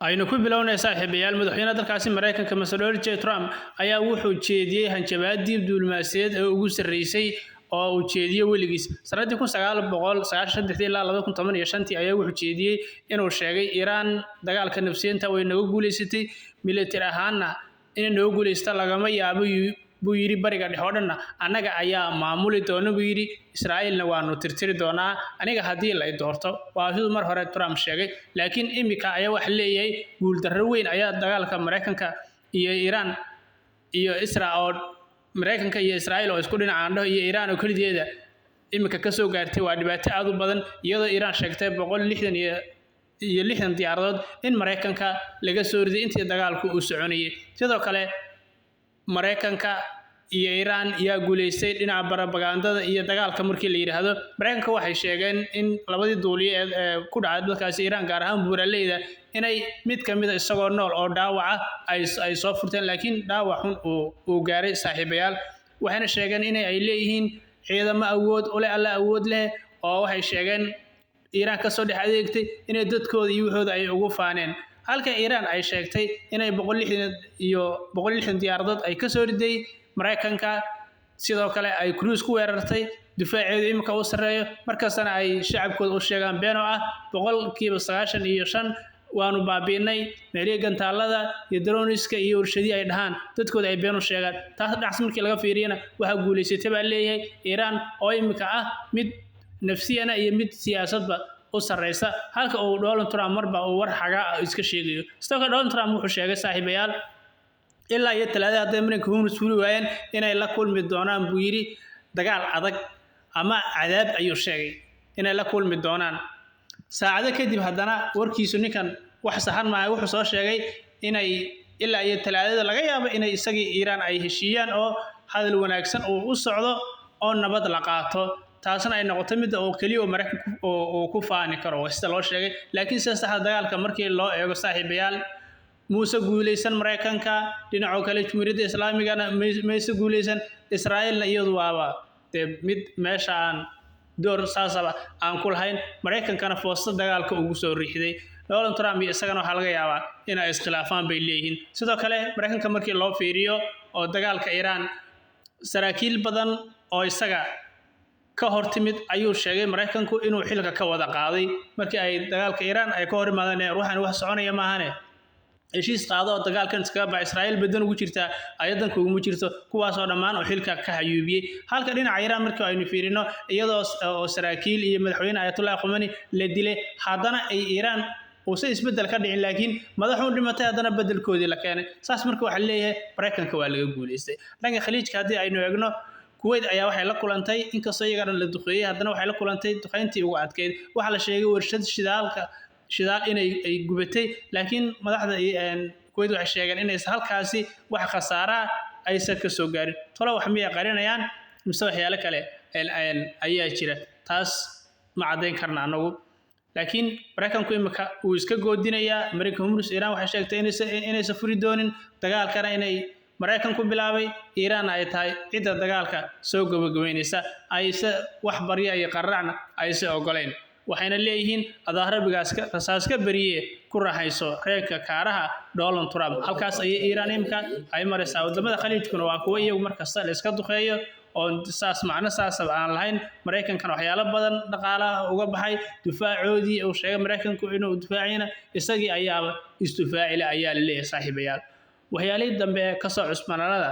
Aynu ku bilownay, saaxiibayaal, madaxweynaha dalkaasi Mareykanka, Mr. Donald J. Trump, ayaa wuxuu jeediyey hanjabaadii diblomaasiyadeed ee ugu sarreysay oo uu jeediyo weligiis. Sanadii 1993 ilaa 2015 ayaa wuxuu jeediyey inuu sheegay Iiraan dagaalka nafsiyeenta way naga guuleysatay, military ahaanna inay naga guuleysta lagama yaabo, buu yidhi. Bariga Dhexe oo dhanna annaga ayaa maamuli doona, buu yidhi. Israa'iilna waanu tirtiri doonaa aniga haddii la i doorto. Waa siduu mar hore Trump sheegay, laakiin imika ayaa waxa leeyahay guuldarro weyn ayaa dagaalka Mareykanka iyo Iiraan iyo oo Mareykanka iyo Israa'iil oo isku dhinac aandho iyo Iiraan oo keligeeda imika ka soo gaartay. Waa dhibaato aad u badan, iyadoo Iiraan sheegtay 160 diyaaradood in Mareykanka laga soo riday intii dagaalku uu soconayay. Sidoo kale, Mareykanka iyo Iiraan yaa guuleystay dhinaca barabagandada iyo dagaalka markii la yidhaahdo? Mareykanka waxay sheegeen in labadii duuliye ee ku dhacay dalkaasi Iiraan, gaar ahaan buuraleyda, inay mid ka mid a isagoo nool oo dhaawaca ay soo furteen, laakiin dhaawac xun uu gaaray, saaxiibayaal. Waxayna sheegeen in ay leeyihiin ciidamo awood u leh, alla awood leh, oo waxay sheegeen Iiraan kasoo dhex adeegtay inay dadkooda iyo waxooda ay ugu faaneen, halka Iiraan ay sheegtay inay 160 diyaaradood ay kasoo riday Mareykanka. Sidoo kale ay cruise ku weerartay, difaaceedu imika uu sarreeyo, markastana ay shacabkooda u sheegaan been oo ah 95% waanu baabi'inay meelihii gantaalada iyo drones-ka iyo warshadihii ay dhahaan, dadkooda ay been u sheegaan. Taas dhinacaas markii laga fiiriyana, waxaa guulaysatay baa leeyahay Iiraan oo imika ah mid nafsiyana iyo mid siyaasadba u sarreysa, halka uu Donald Trump marba uu war xagaa iska sheegayo. Sidoo kale, Donald Trump wuxuu sheegay, saaxiibayaal, ilaa iyo Talaadada hadday Maraykanka Hormuz furi waayeen, inay la kulmi doonaan, buu yidhi, dagaal adag ama cadaab ayuu sheegay inay la kulmi doonaan. Saacado kadib haddana warkiisu ninkan wax saxan maaha. Wuxuu soo sheegay inay ilaa iyo Talaadada laga yaabo inay isagii Iiraan ay heshiiyaan oo hadal wanaagsan uu u socdo oo nabad la qaato, taasna ay noqoto midda oo keliya oo Maraykanku uu ku faani karo, sida loo sheegay. Laakiin sida saxda dagaalka markii loo eego, saaxiibayaal, muuse guuleysan Maraykanka. Dhinacoo kale, Jumhuuriyadda Islaamigana mayse guuleysan. Israa'iilna iyadu waaba dee mid meesha aan door saasaba aan ku lahayn, Maraykankana foosta dagaalka ugu soo riixday. Donald Trump iyo isagana waxaa laga yaabaa inay iskhilaafaan, bay leeyihiin. Sidoo kale, Maraykanka markii loo fiiriyo oo dagaalka Iiraan, saraakiil badan oo isaga ka hor timid ayuu sheegay Maraykanku inuu xilka ka wada qaaday markii ay dagaalka Iiraan ay ka hor imaadeen. Ruuxan wax soconaya maahane, heshiis qaado oo dagaalkan iskaga baxa, Israa'iil badan ugu jirtaa, ayadan kuguma jirto. Kuwaasoo dhammaan oo xilka ka xayuubiyey. Halka dhinaca Iiraan markii aynu fiirino, iyadoo oo saraakiil iyo madaxweyne Ayatollah Khamenei la dilay, haddana ay Iiraan uusan isbeddel ka dhicin, laakiin madaxuu dhimatay, haddana beddelkoodii la keenay. Saas marka waxaa leeyahay Maraykanka waa laga guuleystay. Dhanka Khaliijka haddii aynu eegno, Kuwait ayaa waxay la kulantay, inkastoo iyagana la duqeeyey, haddana waxay la kulantay duqeyntii ugu adkeyd. Waxaa la sheegay warshad shidaalka shidaal inay ay gubatay, laakiin madaxda Kuwait waxay sheegeen inaysan halkaasi wax khasaaraha aysan ka soo gaarin. Tolo wax miyay qarinayaan mise waxyaalo kale ayaa jira? Taas ma caddayn karna anagu, laakiin Maraykanku imika wuu iska goodinayaa. Maraykanka Hormuz, Iiraan waxay sheegtay inaysan furi doonin dagaalkana, inay Maraykanku bilaabay, Iiraanna ay tahay cidda dagaalka soo gabagabeynaysa, ayse wax barya iyo qararacna ayse ogolayn. Waxayna leeyihiin adaa rabigaas rasaas ka beriye ku raaxayso reerka kaaraha Donald Trump. Halkaas ayay Iiraan imika ay maraysaa. Wadamada Khaliijkuna waa kuwo iyagu markasta la iska duqeeyo oo saas macno saasaba aan lahayn. Maraykankana waxyaalo badan dhaqaalaha uga baxay difaacoodii uu sheegay Maraykanku inuu difaacayna, isagii ayaaba isdifaacile, ayaa la leeyahay, saaxiibayaal. Waxyaalihii dambe ee kasoo cusbanaanada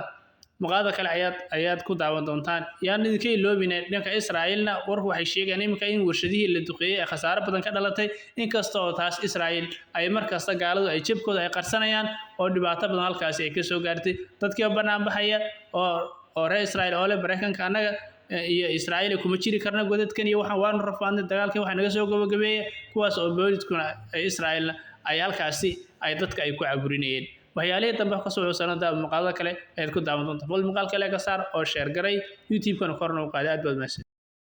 muuqaalada kale ayaad ku daawan doontaan. Yaan idinka iloobine, dhanka Israa'iilna warku waxay sheegayaan iminka in warshadihii la duqeeyey ee khasaaro badan ka dhalatay, inkasta oo taas Israa'iil ay markasta gaaladu ay jebkooda ay qarsanayaan oo dhibaato badan halkaasi ay kasoo gaartay. Dadkii oo bannaan baxaya oo reer Israa'iil oo leh Maraykanka annaga iyo Israa'iil kuma jiri karna godadkan iyo waxaan waanu rafaadnay, dagaalkan waxa naga soo gabagabeeyay, kuwaas oo booliskuna ay Israa'iilna ay halkaasi ay dadka ay ku caburinayeen. Waxyaalihii dambe kasoo cusubnaada muuqaalada kale ayaad ku daawan doontaa. Fal muuqaal kale ka saar oo share garay, YouTube-kana korna u qaaday. Aad baad mahadsan.